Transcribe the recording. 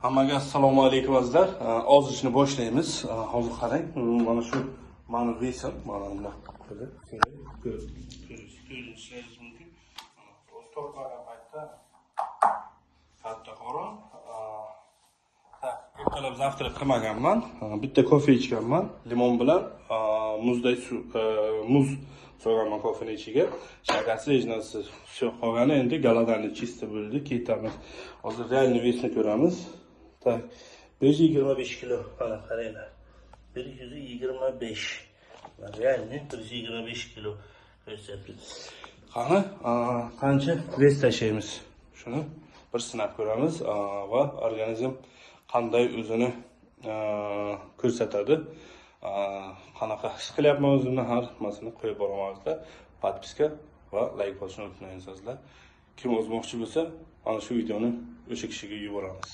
Hammaga assalomu alaykum, azizlar. Ozishni boshlaymiz. Hozir qarang, mana shu mani вес im, mana bundoq ko'rib, ko'rishingiz mumkin. O'zi tortmagan paytda katta qorin. Так, ertalab завтрак qilmaganman. Bitta kofe ichganman, limon bilan, muzday suv, muz solganman kofeni ichiga. Shakarsiz, hech narsa. Всё, qolgani endi голодание чисто bo'ldi, ketamiz. Hozir реальный вес ni ko'ramiz. Так, 125 kilo. Mana qaranglar. 125. Реальный 125 kilo ko'rsatyapti. Qani, qancha вес tashlaymiz? Shuni bir sinab ko'ramiz va organizm qanday o'zini ko'rsatadi. Qanaqa his qilyapman o'zimni, hammasini qo'yib boraman. Подписка va layk bosishni unutmang, azizlar. Kim ozmoqchi bo'lsa, mana shu videoni o'sha kishiga yuboramiz.